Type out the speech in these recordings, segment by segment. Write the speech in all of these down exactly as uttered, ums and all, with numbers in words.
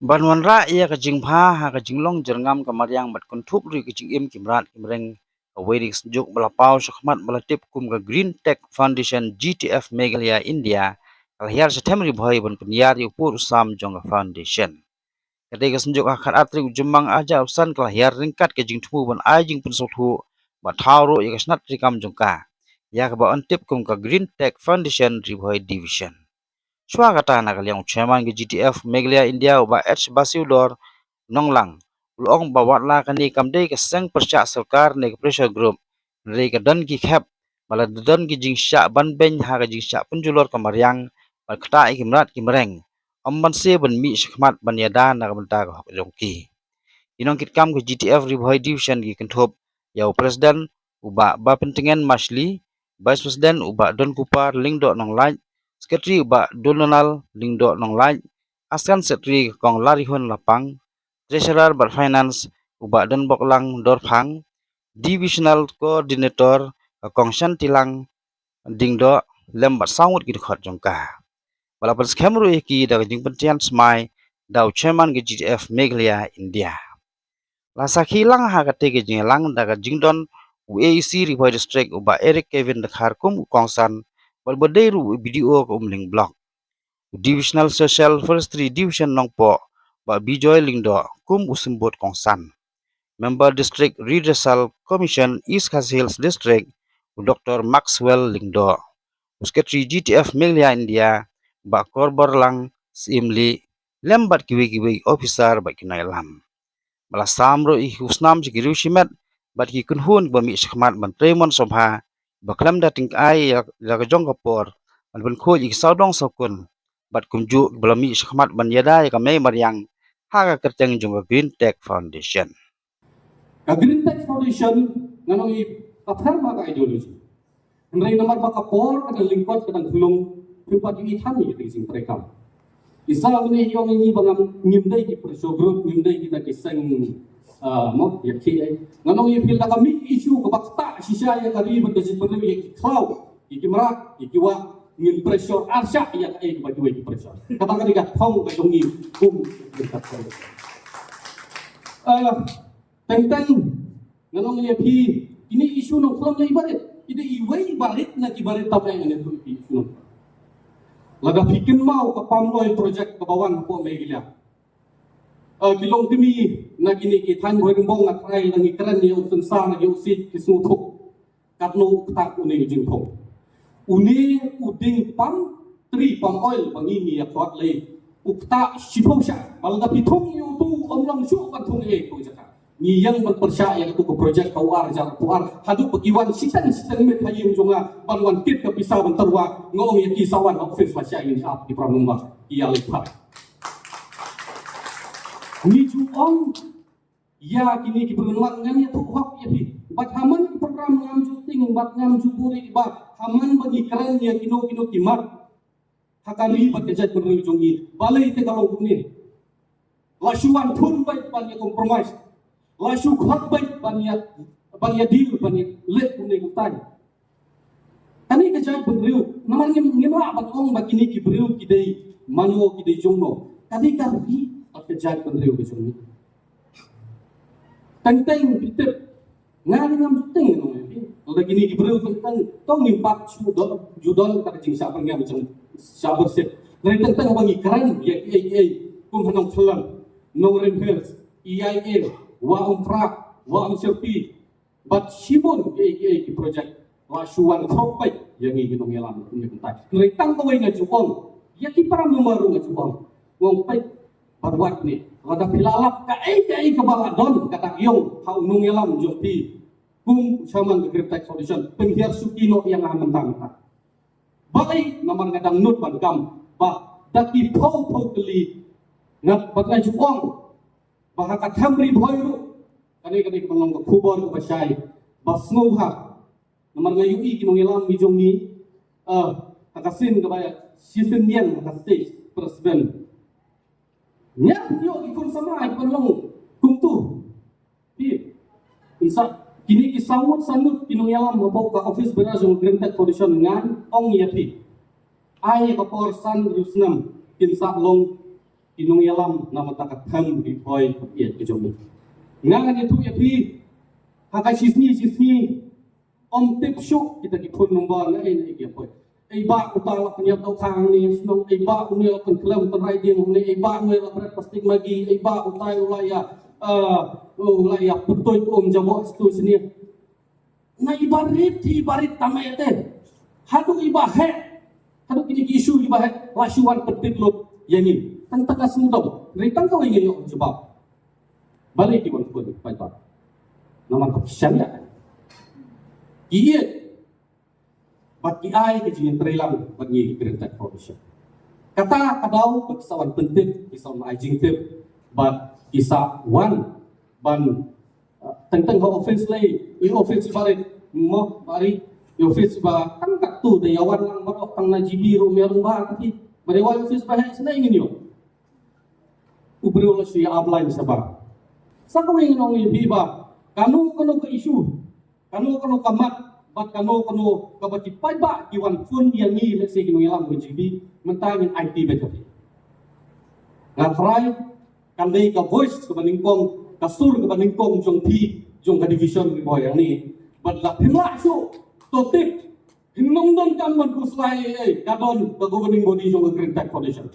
Ban wanrah ïa ka jingbha ha ka jinglong jyrngam ka mariang bad kynthup ruh ïa ka jingim ki mrad ki mreng, kawei na ki synjuk ba la paw shakhmat ba la tip kum ka Green Tech Foundation G T F Meghalaya India ka la hiar sha Them Ri Bhoi ban pynïar ïa u pud u sam jong ka foundation. Ka dei ka synjuk ha ka khatar tarik u Jymmang arhajar arphew san ka la hiar ryngkat ka jingthmu ban ai jingpynsngewthuh bad thaw ruh ïa ka shnat treikam jong ka, ïa kaba yn tip kum ka Green Tech Foundation Ri Bhoi Division. Shuwa kata, na ka liang u chairman ka G T F Meghalaya India u Bah H Basiudor Nonglang u la ong ba wat la kane kam dei ka seng pyrshah sorkar ne ka pressure group, hynrei ka don ki khep ba la don ki jingshah ban beiñ ha ka jingshah pynjulor ka mariang bad ktah ïa ki mrad ki mreng, ym ban sa ban mih shakhmat ban ïada na ka bynta ka hok jong ki. Ki nongkitkam ka G T F Ri Bhoi Division ki kynthup ïa u president u Bah Bapyntngen Mashli, vice president u Bah Donkupar Lyngdoh Nonglait, secretary u Bah Donald Lyngdoh Nonglait, assistant secretary ka Kong Larihun Lapang, treasurer bad finance u Bah Donboklang Dorphang, divisional coordinator ka Kong Shantilang Dingdoh, lem bad saw ngut ki dkhot jong ka. Ba la pynskhem ruh ïa ki da ka jingpyntian smai da u chairman ka G T F Meghalaya India. La sakhi lang ha kata ka jingïalang da ka jingdon u A E C Ri Bhoi District u Bah Eric Kevin Dkhar kum u kongsan, bad ba dei ruh u B D O ka Umling Block, u Divisional Social Forestry Division Nongpoh Bah Bijoy Lyngdoh kum u symbud kongsan, Member District Redressal Commission East Khasi Hills District u Doctor Maxwell Lyngdoh, u Secretary G T F Meghalaya India Bah Korborlang Syiemlieh, lem bad kiwei kiwei officer bad ki nongïalam. Ba la sam ruh ïa ki khusnam sha ki riew shimet bad ki kynhun kiba mih shakhmat ban trei mon sngewbha ba khlem da tyngkai ïa la ka jong ka por ban pynkhuid ïa ki sawdong sawkun bad kumjuh kiba la mih shakhmat ban ïada ïa ka mei mariang ha ka kyrteng jong ka Green Tech Foundation. Ka Green Tech Foundation ngan ong ïa ka pher ma ka ideology. Hynrei namar ba ka por ka dang lyngkot ka dang khlung, phim pat ïohi than ïa ka jingtrei kam. Isa une ïong ïa ngi ba ngam, ngim dei ki pressure group, ngim dei kita ki seng, ah, mo, ïa ki ai. Ngan ong ïa phi, da ka mih issue kaba ktah shisha ïa ka ri bad ka jaitbynriew, ïa ki khlaw, ïa ki mrad, ïa ki wah, ngin pressure arshah ïa kaei kaba kiwei ki pressure. Kata ka dei ka thong ka jong ngi kum ka thong. Ah, Teng teng, ngan ong ïa phi, kine issue nongkhlem lei barit. Ki dei iwei barit na ki barit tam, ngan ïathuh ïa phi issue nongkhlem. Lada phi kynmaw ka Palm Oil project kaba wan hapoh Meghalaya. Eh, ki longkmie na kine ki thaiñ Bhoirymbong nga tharai la ngi kren ïa u Sensar, la ngi u Siej, ki sngewthuh. Katno u ktah une u jingthung. Une u dieng palm tree, palm oil ba ngi ngi ïa khot lei, u ktah shiphew shah. Ba lada phi thung ïa utu, ym long shuh ban thung ïa utu jaka. Ngi ïeng ban pyrshah ïa katu ka project ka u ar hajar arphew ar haduh ba ki wan shiteng shiteng miet ha ïing jong nga ban wan kit ka pisa ban tyrwa. Nga ong ïa ki sa wan ha office lashai, ngin ap ki para member ïa lei pat. Ngi ju ong ïa kine ki briew, namar ngan ïathuh hok ïa phi. Bad ha man ki program ngam ju tieng bad ngam ju buhrieh, bad ha man ba ngi kren ïa kino kino ki mat ha ka ri bad ka jaitbynriew jong ngi, balei te ka long kumne? La shu wan thung beit ban ïa compromise, la shu khot beit ban ïa, ban ïa deal, ban ïa leh kumne kumtai. Kane ka jaitbynriew, namar ngim, ngim lah ban ong ba kine ki briew ki dei mano, ki dei jongno. Ka dei ka ri bad ka jaitbynriew ka jong ngi. Teng teng phi tip, nga dei ngam ju tieng ngan ong ïa phi. Lada kine ki briew teng teng, to ngim pat shu don, ju don kata ka jingshah byrngem jong, shah byrsit. Hynrei teng teng haba ngi kren ïa kiei kiei kum ha Nongthyllem, Nongrim Hills, E I A, Wah Umphra, Wah Umshyrpi, bad shibun kiei kiei ki project, la shu wan khroh beit ïa ngi ki nongïalam kumne kumtai. Hynrei tang kawei nga ju ong ïa ki para member ruh, nga ju ong, nga ong peit bad wat ne, lada phi la lap kaei kaei kaba la don ka dak ïong ha u nongïalam jong phi kum u chairman ka Green Tech Foundation, pynhiar suki noh ïa nga mynta mynta. Balei? Namar nga dang nud ban kam ba da ki phew phew tylli, nga, bad nga ju ong ba ha ka Them Ri Bhoi ruh, kane, kane ka ban long ka khubor kaba shai, ba sngewbha. Namar nga ïohi ki nongïalam ki jong ngi, eh, ha ka sien kaba shisien ïeng ha ka stage, president. Ngan ïoh ki khun samla ki ban long kumtu. Phi, pynsa, kine ki saw ngut san ngut ki nongïalam hapoh ka office bearer jong Green Tech Foundation, ngan ong ïa phi, ai ka por san hynriew snem kin sa long Ki nongïalam na bynta ka them Ri Bhoi ka ïeit ka jong ngi. Nga ngan ïathuh ïa phi ha ka shisngi shisngi. Ym tip shuh kita ki phone number na ei na ei ki ïa poi. Ei ba uta la pynïap dau khang ni shnong, ei ba une la pynkhlem pynrai ding ni, ei ba une la bret plastik magi, ei ba uta u la ïa, eh, u la ïa pyntuid um jabo stu sini. Na i ba rit i ba rit tama ïa te. Haduh i ba heh. Haduh kini ki issue i ba heh la shu wan pyntip lut ïa ngi. Tang tang ka sngewdom. Ri tang ka wei ngi ïoh jubab. Balei ki wan pun paidbah? Namar ka psiang ïa. Ki ïeit. Bad ki ai ka jingïatreilang bad ngi ki Karen Tech Foundation. Kata ka daw ba ki sa wan pyntip, ki sa wan ai jingtip bad ki sa wan ban Teng teng ha office lei, i office ba rit, mo, ba rit, i office ba tang katto da ïa wan lang baroh tang na G B ruh me rung ba kati. Ba dei wai office ba heh sdei ngin ïoh. U briew la shu ïa apply sa ba. Sa kawei ngi ong ïa phi ba kano kano ka issue, kano kano ka mat, bad kano kano kaba ki paidbah ki wan phone ïa ngi lehse ki nongïalam ka G B, mynta ngin ai phi beit ha phi. Nga trai Kan dei ka voice kaba nyngkong, ka sur kaba nyngkong jong phi, jong ka division Ri Bhoi hangne. Bad la phim lah shuh, to tip, phim nang don kam ban khuslai ei ei, ka don ka governing body jong ka Karen Tech Foundation.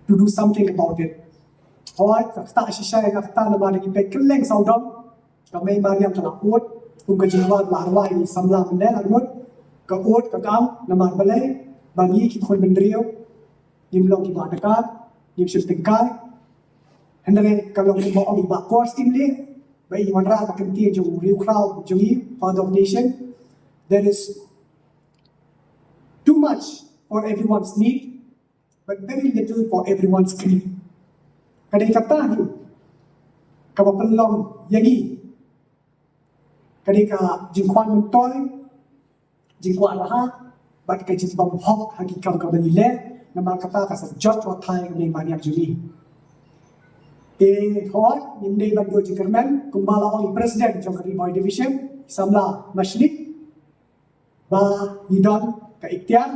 To do something about it. Hooid, ka kata shisha ïa kata namar da ngi peit kylleng sawdong, ka Mei Mariam ka la ud, kum ka jingwan la rwai ni samla mynne la ud, ka ud ka kam namar balei, ba ngi ki khun bynriew, Ngim long kiba dakar, ngim shim tyngkai. Hynrei ka long kumba ong i Bah Kor Skim leh, ba i wanrah ba kyntien jong u riewkhraw jong i, Father of Nation. There is too much for everyone's need, but very little for everyone's greed. Ka dei kata hi kaba pynlong ïa ngi. Ka dei ka jingkwah myntoi, jingkwah laha bad ka jingbymhok ha ki kam kaba ngi leh, namar kata ka sa jot wa thai ka Mei Mariam jong ngi. Te hooid, ngim dei ban duh jingkyrmen, kumba la ong i President jong ka Ri Bhoi Division, samla Mashnik, ba ngi don ka iktiar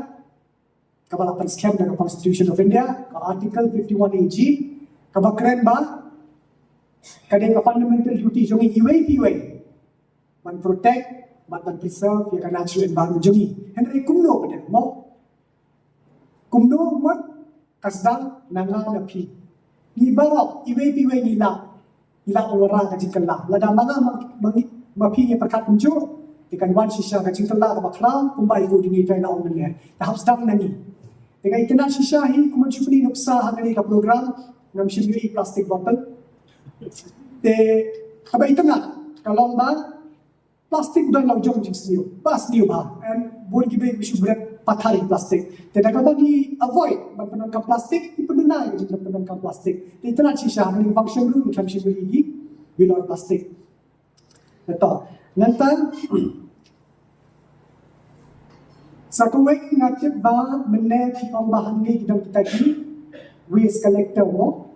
kaba la pynskhem da ka Constitution of India, ka Article fifty-one A G, kaba kren ba ka dei ka fundamental duty jong ngi iwei pa iwei ban protect bad ban preserve ïa ka natural environment jong ngi. Hynrei kumno pat mo? Kumno mut ka sdang na nga na phi? Ngi baroh iwei pa iwei ngi lah, ngi lah ban wanrah ka jingkylla. Lada ma nga ma, ma, ma phi ngi pyrkhat kumjuh, te kan wan shisha ka jingkylla kaba khraw kumba i coordinator i la ong mynne. Te hap sdang na ngi. Te nga itynnad shisha hi kum ban shu pyni nuksa ha kane ka program, ngam shym ïohi plastic bottle. Te kaba itynnad ka long ba plastic u don la u jong jingsniew, ba sniew bha. And bun kiba shu bret pathar ïa plastic. Te da kaba ngi avoid ban pyndonkam plastic, ngi pyndonkam ïa ka jingpyndonkam plastic. Te itynnad shisha ha kane ka function ruh ngim shym ïohi ki bilor plastic. Te to, nangta sa kawei nga tip ba mynne phi ong ba hangne ki don kita ki waste collector mo.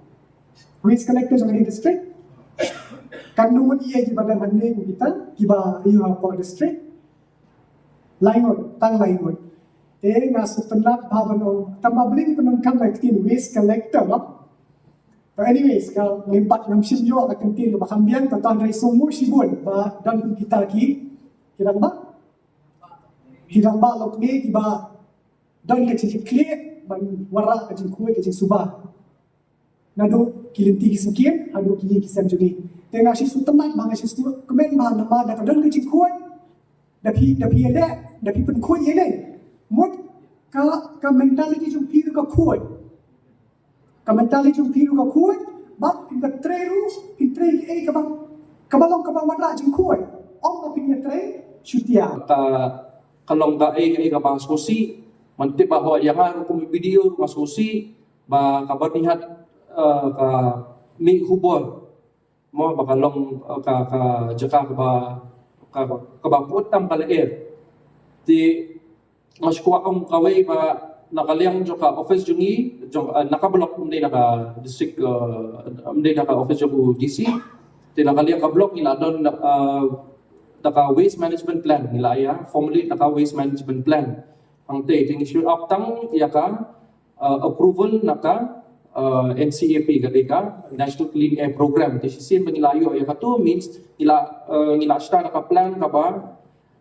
Waste collector jong ka district. Katno ngut ïa kiba don hangne kita kiba ïoh ha ka district? Lai ngut, tang lai ngut. Te nga sngewtynnat bha ban ong tang ba balei pyndonkam ïa ka ktien waste collector mo. But anyways, ka ngim pat ngam shym ïoh ka kyntien kaba kham biang, ka tang dei sngewbha shibun ba don kita ki, ki rangbah, ki rangbah lok ne kiba don ka jingkitkhlieh ban wanrah ka jingkhuid ka jingsuba. Naduh ki lynti ki syngkien haduh ki ïing ki sem jong ngi. Te nga shu sngewtynnat ba nga shu sngewkmen ba namar da ka don ka jingkhuid, da phi, da phi ïaleh, da phi pynkhuid ïaleh. Mut ka, ka mentality jong phi ruh ka khuid. Ka mentality jong phi ruh ka khuid, bad phin ka trei ruh, phin trei ei kaba, kaba long kaba wanrah jingkhuid. Ym ba phin ïa trei shutia. Ka, ka long ka ei, ei kaba sngewsih, man tip ba hooid ïa nga ruh kum i video ruh nga sngewsih, ba kaba nihat, eh, ka mih khubor. Mo ba ka long, eh, ka, ka jaka kaba, ka, kaba put tam ka lyer. Te nga shu kwah ong kawei ba na ka liang jong ka office jong ngi, jong, eh, na ka block, ym dei na ka district, eh, ym dei na ka office jong u D C. Te na ka liang ka block ngi la don, eh, da ka waste management plan ngi la ïa formulate da ka waste management plan. Hangte te ngi shu ap tang ïa ka, eh, approval na ka uh, N C A P ka dei ka National Clean Air Program. Te shisien ba ngi la ïoh ïa katu means ngi la uh, ngi la start ka plan kaba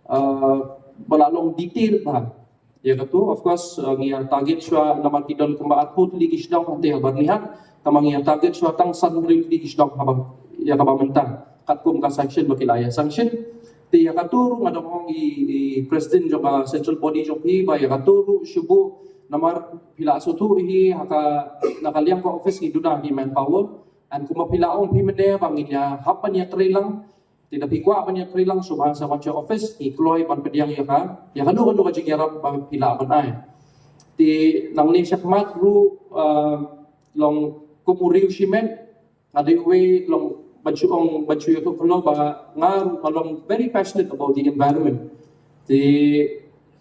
uh, ba la long detail bha. Ïa katu, of course, uh, ngi ïa target shuwa namar ki don kumba arphew tylli ki shnong hangtei ha Byrnihat, tangba ngi ïa target shuwa tang san hynriew tylli ki shnong haba ïa kaba mynta katkum ka sanction ba ki la ïa sanction. Te ïa katu ruh nga dang ong i, i president jong ka central body jong phi ba ïa katu ruh shu buh namar phi la sngewthuh hi ha ka na ka liang ka office ngi duna ki manpower. And kumba phi la ong phi mynne ba ngin ïa hap ban ïa trei lang. Te da phi kwah ban ïa trei lang shuwa sa wan sha office ngi kloi ban pdiang ïa ka ïa kano kano ka jingïarap ba phi lah ban ai. Te nangne shakhmat ruh uh, long kum u riew shimet nga dei uwei long ban shu ong ban shu ïathuh kano ba nga ruh nga long very passionate about the environment. Te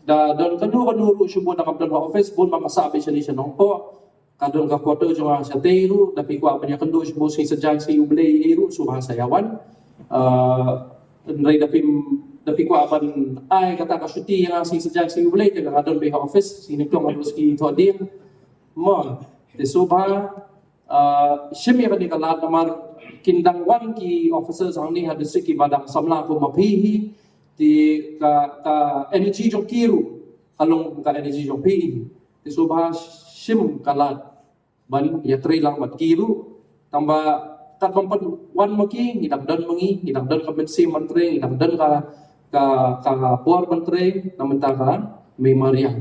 da don kano kano ruh shu bun da kam don ha office bun ba nga sah beit shane sha Nongpoh. Ka don ka quarter jong nga shatei ruh, da phi kwah ban ïakynduh shuh sha Sngi Saitjaiñ Sngi U Blei ei ruh shuh ba sa ïa wan. Uh, hynrei da phi da phi kwah ban ai kata ka shuti ïa nga Sngi Saitjaiñ Sngi U Blei te nga don beit ha office Sngi Nyngkong haduh Sngi Thohdieng. Mo te shuh ba uh, shim ïa kane ka lad namar kin dang wan ki officers hangne ha district kiba dang samla kum ma phi hi. Te ka ka energy jong ki ruh ka long ka energy jong phi hi. Te shuh ba shim ka lad ban ïa trei lang bad ki ruh. Tangba kat ban pat wan ma ki ngi dang don ma ngi ngi dang don ka mynsiem ban trei ngi dang don ka ka ka bor ban trei na mynta ka mei mariang.